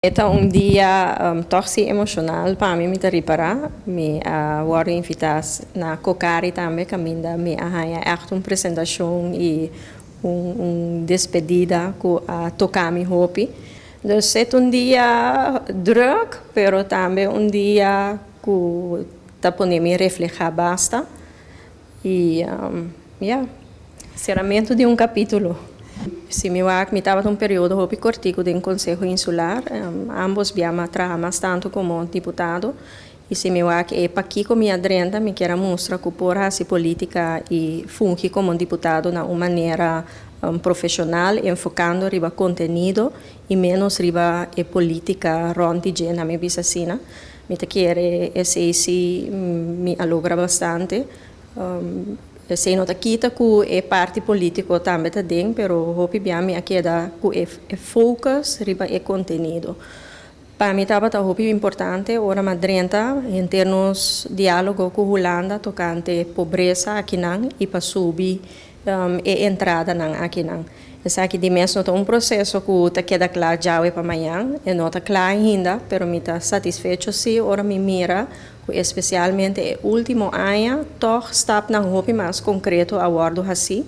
E ta un dia toch si emocional pa mi, mi ta ripara. Mi a wordo invita na Cocari tambe, caminda mi a haya echt un presentacion y un despedida cu a toca mi hopi. Dus e ta un dia druk, pero tambe un dia cu ta pone mi refleha basta. Y ja, ceramento di un capitulo. Si mi wak, mi tabata un periodo hopi cortico den Conseho Insular, ambos bia m'a traha mas tanto como diputado. Y si mi wak e pakico mi a drenta, mi kier a mustra cu por haci politica y fungi como diputado na un manera profesional, enfocando riba contenido y menos riba e politica rond di dje, mi bisa asina. Mi ta kere esey si mi a logra bastante. Esey no ta kita cu e parti politico tambe ta den, pero hopi bia mi a keda cu e focus riba e contenido. Pa mi tabata hopi importante ora m'a drenta henter nos dialogo cu Hulanda tocante pobresa akinan y pa subi e entradanan akinan. Esaki di mes no ta un proceso cu ta keda cla djawe pa mañan, e no ta cla ainda, pero mi ta satisfecho si ora mi mira cu especialmente e ultimo aña toch stapnan hopi mas concreto a wordo haci.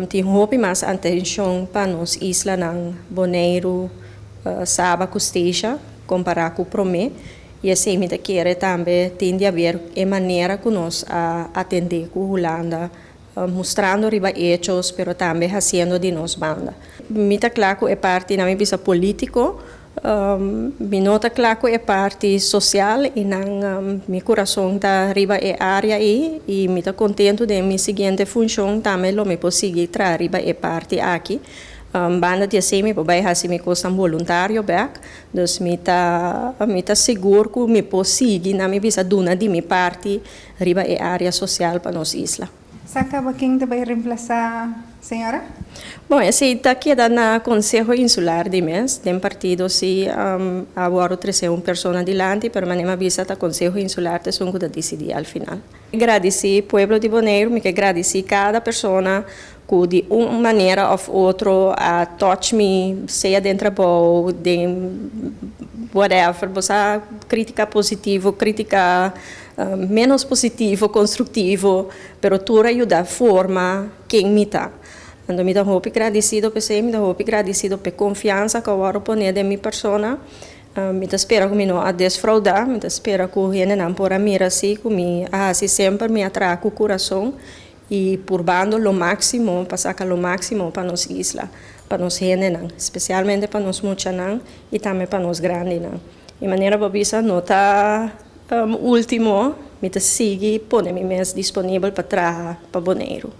Tin hopi mas atencion pa nos islanan Boneiru, Saba cu Statia, compara cu prome. Y esey mi ta kere tambe tin di haber e manera cu nos a atende cu Hulanda, mustrando riba hechos, pero tambe haciendo di nos banda. Mi ta cla cu e parti, na mi bisa, politico, mi no ta cla cu e parti social y nan mi curason ta riba e area ey y mi ta contento den mi siguiente funcion tambe lo mi por sigui traha riba e parti aki. Banda di esey mi por bay haci mi cosnan voluntario bek, dus mi ta sigur cu mi por sigui, na mi bisa, duna di mi parti riba e area social pa nos isla. Sa caba ken ta bay reemplasa señora? Bon, esey ta keda na Conseho Insular di mes. Den partido si awor a trece un persona dilanti, pero manera m'a bisa, ta Conseho Insular ta esun cu ta dicidi al final. Gradici pueblo di Bonaire, mi kier gradici cada persona cu di un manera of otro a touch me, sea den trabou, den whatever, bo critica positivo, critica menos positivo, constructivo, pero tur a yuda forma ken mi ta. Anto mi ta hopi gradicido p'esey, mi ta hopi gradicido pa confiansa cu awor a pone den mi persona. Mi ta spera cu mi no a defrauda, mi ta spera cu hendenan por a mira si cu mi a haci semper, mi a traha cu curason y purbando lo maximo pa saca lo maximo pa nos isla, pa nos hendenan, especialmente pa nos muchanan y tambe pa nos grandinan. E manera bo bisa no ta ultimo, mi ta sigui pone mi mes disponibel pa traha pa Boneiru.